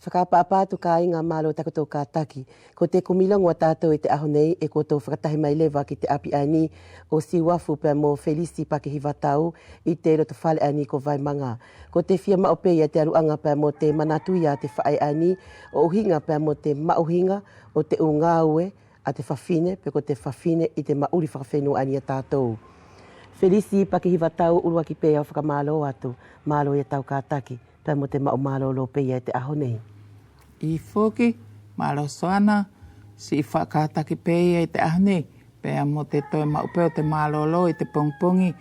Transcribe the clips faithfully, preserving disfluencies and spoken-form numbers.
Fakaʻapaʻapa atu kāiga, mālō takotou kātaki. Ko te kumi logo ʻa tātou ʻi te ʻaho nei, ʻe kua tou fakatahi mai leva ki te ʻapi ʻaeni ʻo Siuafu pea mo Felisi Pakehivatau ʻi te loto fale ʻaeni ko Vaimaga. Ko te fia maʻu pe ia te ʻaluʻaga pea mo te manatu ia te faʻe ʻaeni ʻo ʻuhiga pea mo te maʻuhiga ʻo te ʻu gāue ʻa te fafine, pe ko te fafine ʻi te maʻuli fakafenua ʻaeni ʻa tātou. Felisi Pakehivatau, ʻuluaki pe au fakamālō atu, mālō ia tau kātaki pea mo te maʻu mālōlō pe ia ʻi te ʻaho nei. ʻIo foki, mālō Soana, siʻi fakakātaki pe ia ʻi te ʻaho nei, pea mo te toe maʻu pe ʻo te mālōlō ʻi te pogipogi.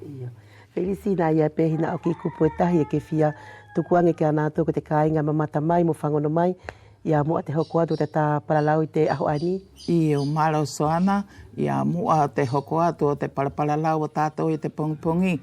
Io. Felisi, neʻe ʻi ai pe hina ʻu kiʻi kupu ʻe tahi ʻe ke fia tuku age kia nātou ko te kāiga mamata mai mo fagono mai ia muʻa te hoko atu ʻo te tā palalau ʻi te ʻaho ʻaeni? Io, mālō Soana, ia muʻa te hoko atu ʻo te palapalalau ʻa tātou ʻi te pogipogi,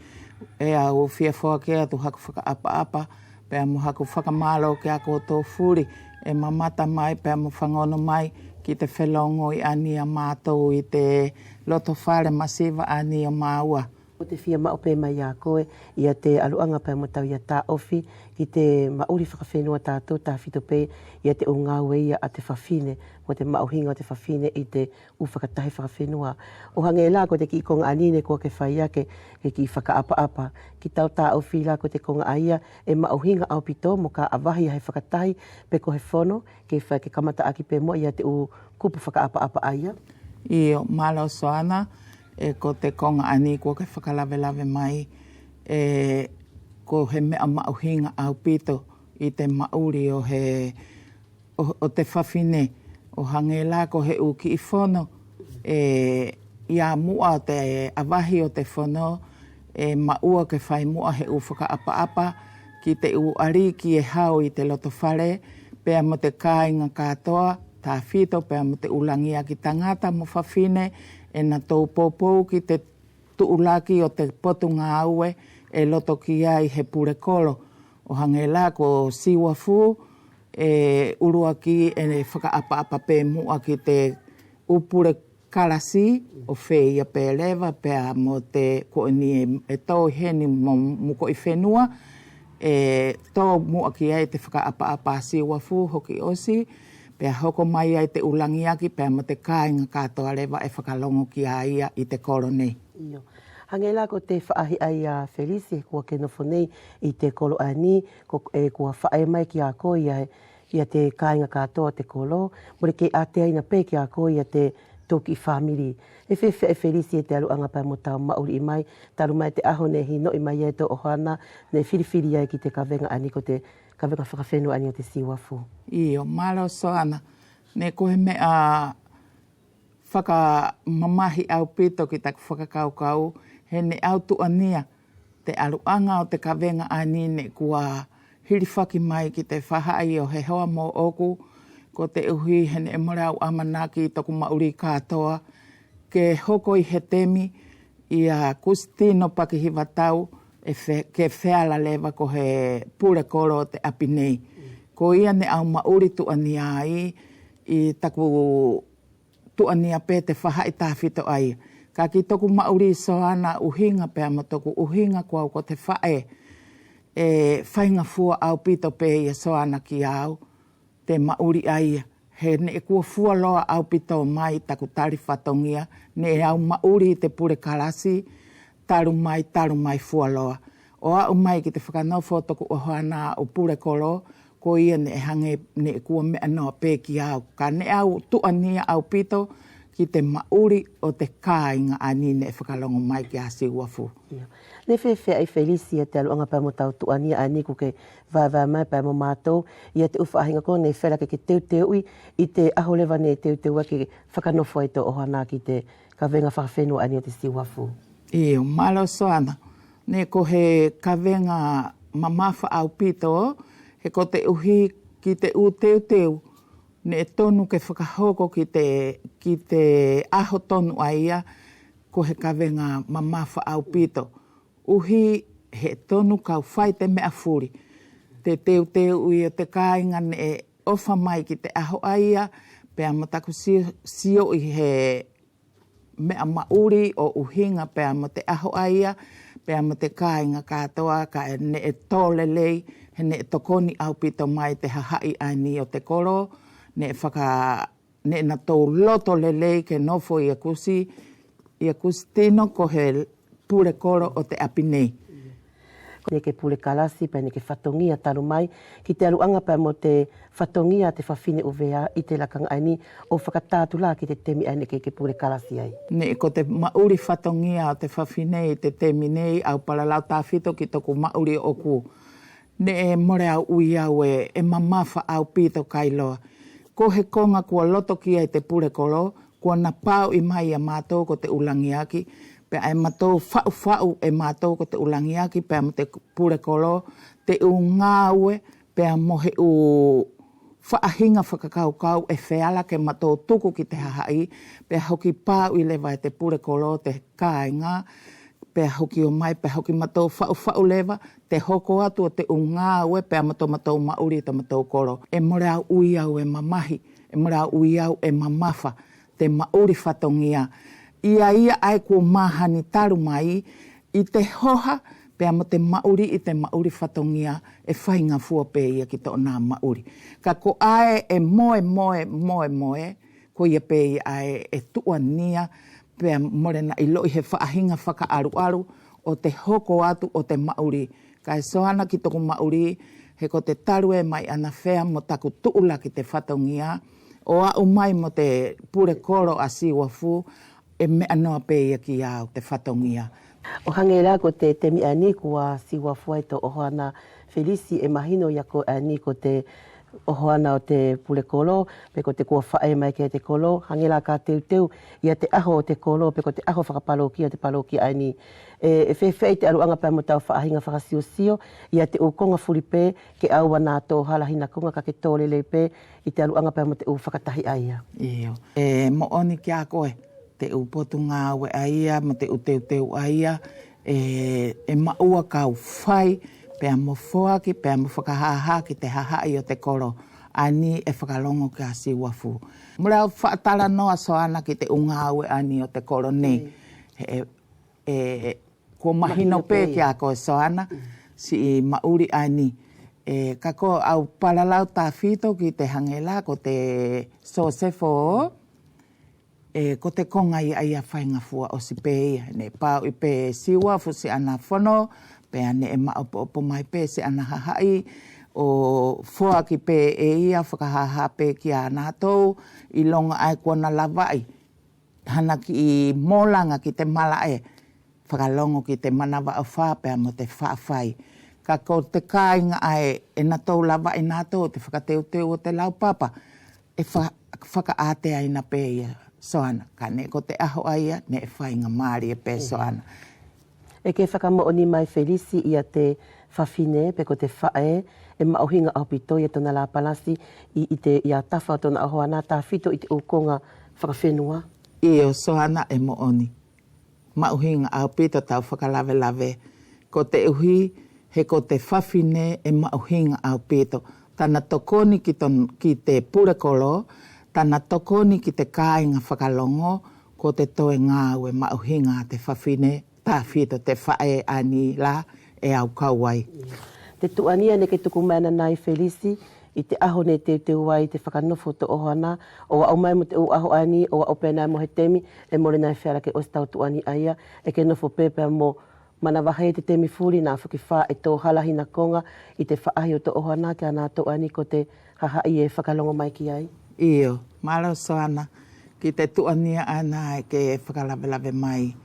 ʻe au fia foaki atu haku fakaʻapaʻapa pea mo haku fakamālō kia koutou fuli ʻe mamata mai pea mo fagono mai ki te felogoi ʻaeni ia mātou ʻi te loto fale masiva ʻaeni ʻo māua. Ko te fia maʻu pe mai ia koe ia te ʻaluʻaga pea mo tau ia taʻofi ki te maʻuli fakafenua ʻa tātou, tafito pe ia te ʻu gāue ia ʻa te fafine mo te maʻuhiga ʻo te fafine ʻi te ʻu fakatahi fakafenua. ʻO hage la ko te kiʻi koga ʻaeni neʻe kua ke fai ake, ke kiʻi fakaʻapaʻapa ki tau taʻofi la ko te koga ʻaia ʻe maʻuhiga ʻaupito moka ʻavahi ia he fakatahi pe ko he fono, ke fai ke kamata ʻaki pe muʻa ia te ʻu kupu fakaʻapaʻapa ʻaia. Io, mālō Soana, ʻe ko te koga ʻaeni kua ke fakalavelave mai, ʻe ko he meʻa maʻuhiga ʻaupito ʻi te maʻuli ʻo he ʻo, ʻo te fafine, ʻo hage la ko he ʻu kiʻi fono, ʻe ia muʻa ʻo te ʻavahi ʻo te fono, ʻe maʻua ke fai muʻa he ʻu fakaʻapaʻapa ki te ʻu ʻaliki ʻe hau ʻi te loto fale, pea mo te kāiga katoa, tafito pea mo te ʻu lagiaki tagata mo fafine, ʻe natou poupou ki te tuʻulaki ʻo te potugāue ʻe loto ki ai he pule kolo. ʻO hage la ko Siuafu, ʻe ʻuluaki ʻe fakaʻapaʻapa pe muʻa ki te ʻu pule kalasi ʻo feia pe leva pea mo te ko ʻeni ʻe, ʻe tou ʻi heni mo mukoʻi fenua, ʻe tou muʻa ki ai te fakaʻapaʻapa ʻa Siuafu hoki ʻosi, pea hoko mai ai te ʻu lagiaki pea mo te kāiga katoa leva ʻe fakalogo kia ia ʻi te kolo nei. Io. Hage la ko te faʻahi ʻaia Felisi, kua ke nofo nei ʻi te kolo ʻaeni, ko, ʻe kua faʻe mai kia koe ia, ia te kāiga katoa ʻo te kolo, mole kei ʻateaina pe kia koe ia te tou kiʻi famili. ʻE feafeaʻi Felisi e te ʻaluʻaga pea mo tau maʻuliʻi mai, talu mai te ʻaho neʻe hinoʻi mai ai tou ʻohoana, neʻe filifili ai ki te kavega ʻaeni ko te kavega fakafenua ʻaeni ʻo te Siuafu. Io, mālō Soana, neʻe ko he meʻa fakamamahi ʻaupito ki taku fakakaukau, he neʻe au tuʻania te ʻaluʻaga ʻo te kavega ʻaeni neʻe kua hilifaki mai ki te faʻahi ʻo he hoa moʻoku, koteʻuhi he neʻe mole au ʻamanaki ʻi toku maʻuli katoa ke hoko ʻi he temi ia Kusitino Pakehivatau ʻe fe-, ke feala leva ko he pule kolo ʻo te ʻapi nei. Ko ia neʻe au maʻuli tuʻania ai ʻi taku tuʻania pe te faʻahi tafito ʻaia. Kaʻe ki toku maʻuli Soana ʻuhiga pea mo toku ʻuhiga ko au ko te faʻe, ʻe faigafua ʻaupito pe ia Soana kia au te maʻuli ʻaia. He neʻe kua fualoa ʻaupito mai taku tali fatogia, neʻe au maʻuli ʻi te pule kalasi, talu mai, talu mai fualoa. ʻO aʻu mai ki te fakanofo ʻo toku ʻohoana ʻo pule kolo, ko ia neʻe hage neʻe kua meʻa noa pe kia au. Kaʻe neʻe au tuʻania ʻaupito ki te maʻuli ʻo te kāiga ʻaeni neʻe fakalogo mai kia Siuafu. Io. Neʻe feafeaʻi Felisi ia te ʻaluʻaga pea mo tau tuʻania ʻaeni kua ke vaevae mai pea mo matou ia te ʻu faʻahiga ko ʻeni neʻe feala ke ke teuteuʻi ʻi te ʻaho leva neʻe teuteu ai ke fakanofo ai tou ʻohoana ki te kavega fakafenua ʻaeni ʻo te Siuafu. Io, mālō Soana. Neʻe ko he kavega mamafa ʻaupito, he koteʻuhi ki te ʻu teuteu neʻe tonu ke fakahoko ki te, ki te ʻaho tonu ʻaia, ko he kavega mamafa ʻaupito. ʻUhi he tonu kau fai te meʻa fuli. Te teuteuʻi ʻo te kāiga neʻe ʻofa mai ki te ʻaho ʻaia, pea mo taku sio, sioʻi he meʻa maʻuli ʻo ʻuhiga pea mo te ʻaho ʻaia, pea mo te kāiga katoa kaʻe neʻe tō lelei Neʻe tokoni ʻaupito mai te hahaʻi ʻaeni ʻo te kolo, neʻe faka neʻe natou loto lelei ke nofo ia Kusi, ia Kusitino ko he pule kolo ʻo te ʻapi nei. Neʻe ke pule kalasi pea neʻe ke fatogia talu mai ki te aluʻaga pea mo te fatogia ʻa te fafine ʻUvea ʻi te lakaga ʻaeni ʻo fakatā atu la ki te temi ʻaeni neʻe ke, ke pule kalasi ai. Neʻe ko te maʻuli fatogia ʻo te fafine ʻi te temi nei, au palalau tafito ki toku maʻuli ʻoʻoku. Neʻe mole au ui au ʻe, ʻe mamafa ʻaupito kailoa. Ko he koga kua loto ki ai te pule kolo, kua na pauʻi mai ia matou ko te ʻu lagiaki, pea ʻe matou faʻufaʻu e matou ko te ʻu lagiaki, pea mo te pule kolo, te ʻu gaue, pea mo he ʻu faʻahiga fakakaukau ʻe feala ke matou tuku ki te hahaʻi, pea hoki pauʻi leva e te pule kolo te kaiga, pea hoki ʻomai, pea hoki matou faʻufaʻu leva te hoko atu ʻo te ʻu gaue pea mo tomatou maʻuli ʻi tomatou kolo. ʻE mole au ui au ʻe mamahi, ʻe mole au ui au ʻe mamafa te maʻuli fatogia. Ia ia ʻae kua mahani talu mai ʻi te hoha pea mo te maʻuli ʻi te maʻuli fatogia ʻe faigafua pe ia ki tona maʻuli. Kaʻe ko ʻae ʻe moemoe, moemoe, ko ia pe ia ʻae ʻe tuʻania, pea mole na iloʻi he faʻahiga fakaʻaluʻalu ʻo te hoko atu ʻo te maʻuli. Kaʻe Soana ki toku maʻuli, he ko te talu ʻe mai ʻAnafea mo taku tuʻulaki te fatogia, ʻo aʻu mai mo te pule kolo ʻa Siuafu, ʻe meʻa noa pe ia kia au te fatogia. ʻO hage la ko te temi ʻaeni kua Siuafu ai to ʻohoana Felisi, ʻe mahino ia koe ʻaeni ko te ʻohoana ʻo te pule kolo, pe ko te kua faʻe mai ki ai te kolo, hage la ka teuteu ia te ʻaho ʻo te kolo, pe ko te ʻaho fakapalokia ʻo te palokia ʻaeni. ʻE, ʻe feafeaʻi te aluʻaga pea mo tau faʻahiga fakasiosio ia te ʻu koga fuli pe ke ʻaua na to hala hina koga kaʻe ke to lelei pe ʻi te aluʻaga pea mo te ʻu fakatahi ʻaia. Io. ʻE moʻoni kia koe te ʻu potu gaue ʻaia mo te ʻu teuteu ʻaia, ʻe, ʻe maʻua kau fai pea mo foaki pea mo fakahaha ki te hahaʻi ʻo te kolo ʻaeni ʻe fakalogo kia Siuafu. Mole au faʻatalanoa Soana ki te ʻu gaue ʻaeni ʻo te kolo nei. ʻE, ʻe, kua mahino pe kia koe Soana siʻi maʻuli ʻaeni. ʻE, kaʻe ko au palalau tafito ki te hage la ko te Sosefo, ʻe, ko te koga ia ʻaia faigafua ʻosi pe ia, neʻe pauʻi pe Siuafu siʻana fono, pea neʻe maopoopo mai pe siʻana hahaʻi, ʻo foaki pe e ia fakahaha pe kia natou, iloga ʻae kua na lavaʻi hana kiʻi molaga ki te malaʻe, fakalogo ki te manavaʻofa pea mo te faʻafai. Kaʻe ko te kaiga ʻae ʻe natou lavaʻi natou te fakateuteu ʻo te laupapa, ʻe fa-, fakaʻateaina pe ia Soana, kaʻe neʻe ko te ʻaho ʻaia neʻe faigamalie pe Soana. ʻE ke fakamoʻoni mai Felisi ia te fafine pe ko te faʻe, ʻe maʻuhiga ʻaupito ia tona la palasi ʻi, ʻi te ia tafa ʻo tona ʻohoana tafito ʻi te ʻu koga fakafenua. Io Soana ʻe moʻoni. Maʻuhiga ʻaupito tau fakalavelave. Koteʻuhi he ko te fafine ʻe maʻuhiga ʻaupito. Tana tokoni ki ton-, ki te pulekolo, tana tokoni ki te kaiga fakalogo, ko te toe gaue maʻuhiga ʻa te fafine, tafito te faʻe ʻaeni la ʻe au kau ai. Te tuʻania neʻe ke tuku mai ananai Felisi, ʻi te ʻaho neʻe teuteu ai te fakanofo ʻo to ʻohoana, ʻo aʻu mai mo te ʻu ʻaho ʻaeni, ʻo aʻu pe anai mo he temi, ʻe mole anai feala ke ʻosi tau tuʻani ʻaia, ʻe ke nofo pe pea mo manavahē te temi fuli na foki fa ʻe to hala hina koga ʻi te faʻahi ʻo to ʻohoana kia natou ʻaeni ko te hahaʻi ʻe fakalogo mai ki ai. Io, malo Soana, ki te tuʻania ʻaena ʻe ke fakalavelave mai,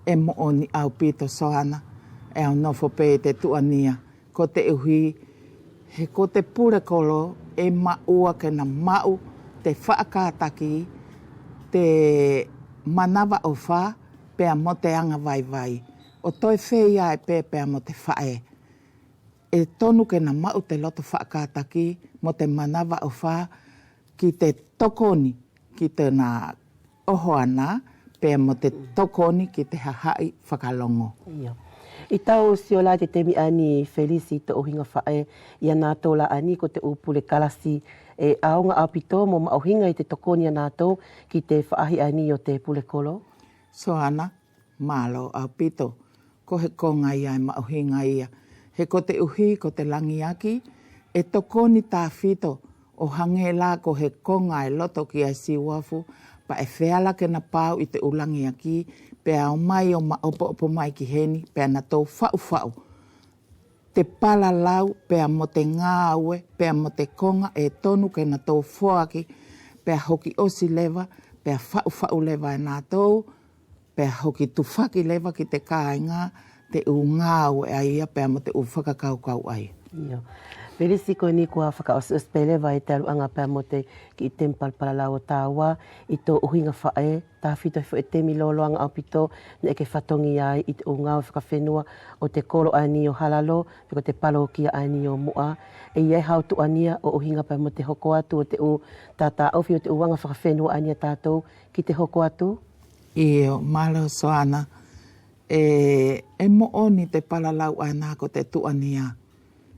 ʻe moʻoni ʻaupito Soana, ʻe au nofo pe ʻi te tuʻania. Koteʻuhi he ko te pulekolo ʻe maʻua ke na maʻu te faʻa kataki, te manavaʻofa pea mo te agavaivai. ʻO toe feiā pe pea mo te faʻe. ʻE tonu ke na maʻu te loto faʻa kataki mo te manavaʻofa ki te tokoni ki tona ʻohoana, pea mo te tokoni ki te hahaʻi fakalogo. Io. ʻI tau sio la ʻi te temi ʻaeni Felisi ʻi tou ʻuhiga faʻe, ia natou la ʻaeni ko te ʻu pule kalasi ʻe ʻaoga ʻaupito mo maʻuhiga ʻi te tokoni a natou ki te faʻahi ʻaeni ʻo te pulekolo. Soana, malo ʻaupito. Ko he koga ia ʻe maʻuhiga ia. He ko te ʻuhi ko te lagiaki ʻe tokoni tafito ʻo hage la ko he koga ʻe loto ki ai Siuafu, pea ʻe feala ke na pau ʻi te ʻu lagiaki, pea ʻomai ʻo maopoopo mai ki heni, pea natou faʻufaʻu te palalau pea mo te gaue pea mo te koga ʻe tonu ke natou foaki, pea hoki ʻosi leva, pea faʻufaʻu leva e natou, pea hoki tufaki leva ki te kaiga te ʻu gaue ʻaia pea mo te ʻu fakakaukau ʻaia. Io. Felisi, ko ʻeni kua fakaʻosiʻosi pe leva ʻi te ʻaluʻaga pea mo te kiʻi temi palalau ʻo taua ʻi tou ʻuhiga faʻe, tafito he foʻi temi loloaga ʻaupito neʻe ke fatogia ai ʻi te ʻu gaue fakafenua ʻo te kolo ʻaeni ʻo Halalo, pe ko te palokia ʻaeni ʻo Muʻa. ʻE ʻi ai hau tuʻania ʻo ʻuhiga pea mo te hoko atu ʻo te ʻu tataʻofi ʻo te ʻu aga fakafenua ʻaeni a tatou ki te hoko atu? Io, malo Soana. ʻE, ʻe moʻoni te palalau ʻaena ko te tuʻania.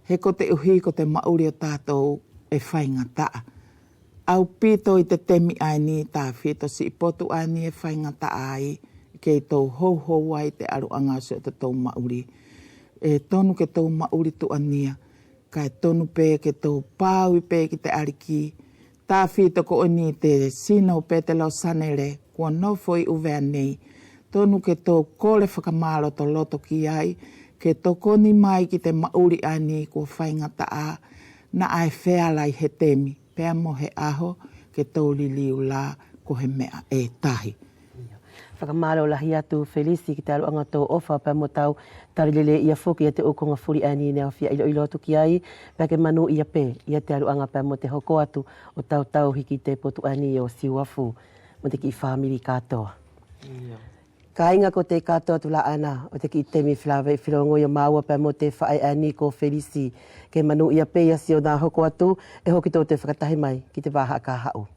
He ko te ʻuhi ko te maʻuli ʻo tatou ʻe faigataʻa. ʻAupito ʻi te temi ʻaeni tafito siʻi potu ʻaeni ʻe faigataʻa ai, kei tou houhou ai te ʻaluʻaga ʻo siʻototou maʻuli. ʻE tonu ke tou maʻuli tuʻania, kaʻe tonu pe ke tou pauʻi pe ki te ʻAliki. Tafito ko ʻeni te sino pe te Losanele kua nofo ʻi ʻUvea nei. Tonu ke tou kole fakamalotoloto ki ai, ke tokoni mai ki te maʻuli ʻaeni kua faigataʻa, naʻa ʻe feala ʻi he temi pea mo he ʻaho ke tou liliu la ko he meʻa ʻe tahi. Fakamalo lahi atu Felisi ki te ʻaluʻaga ʻo tou ʻofa pea mo tau tali lelei ia foki ia te ʻu koga fuli ʻaeni neʻe au fia iloilo atu ki ai, pea ke manuʻia pe ia te ʻaluʻaga pea mo te hoko atu ʻo tau tauhi ki te potu ʻaeni ʻo Siuafu mo te kiʻi famili katoa. Io. Kaiga, ko te katoa atu la ʻaena ʻo te kiʻi temi felāveʻi felogoʻi ʻo maua pea mo te faʻe ʻaeni ko Felisi. Ke manuʻia pe ia siʻona hoko atu, ʻe hoki tou toe fakatahi mai ki te vahaʻa ka haʻu.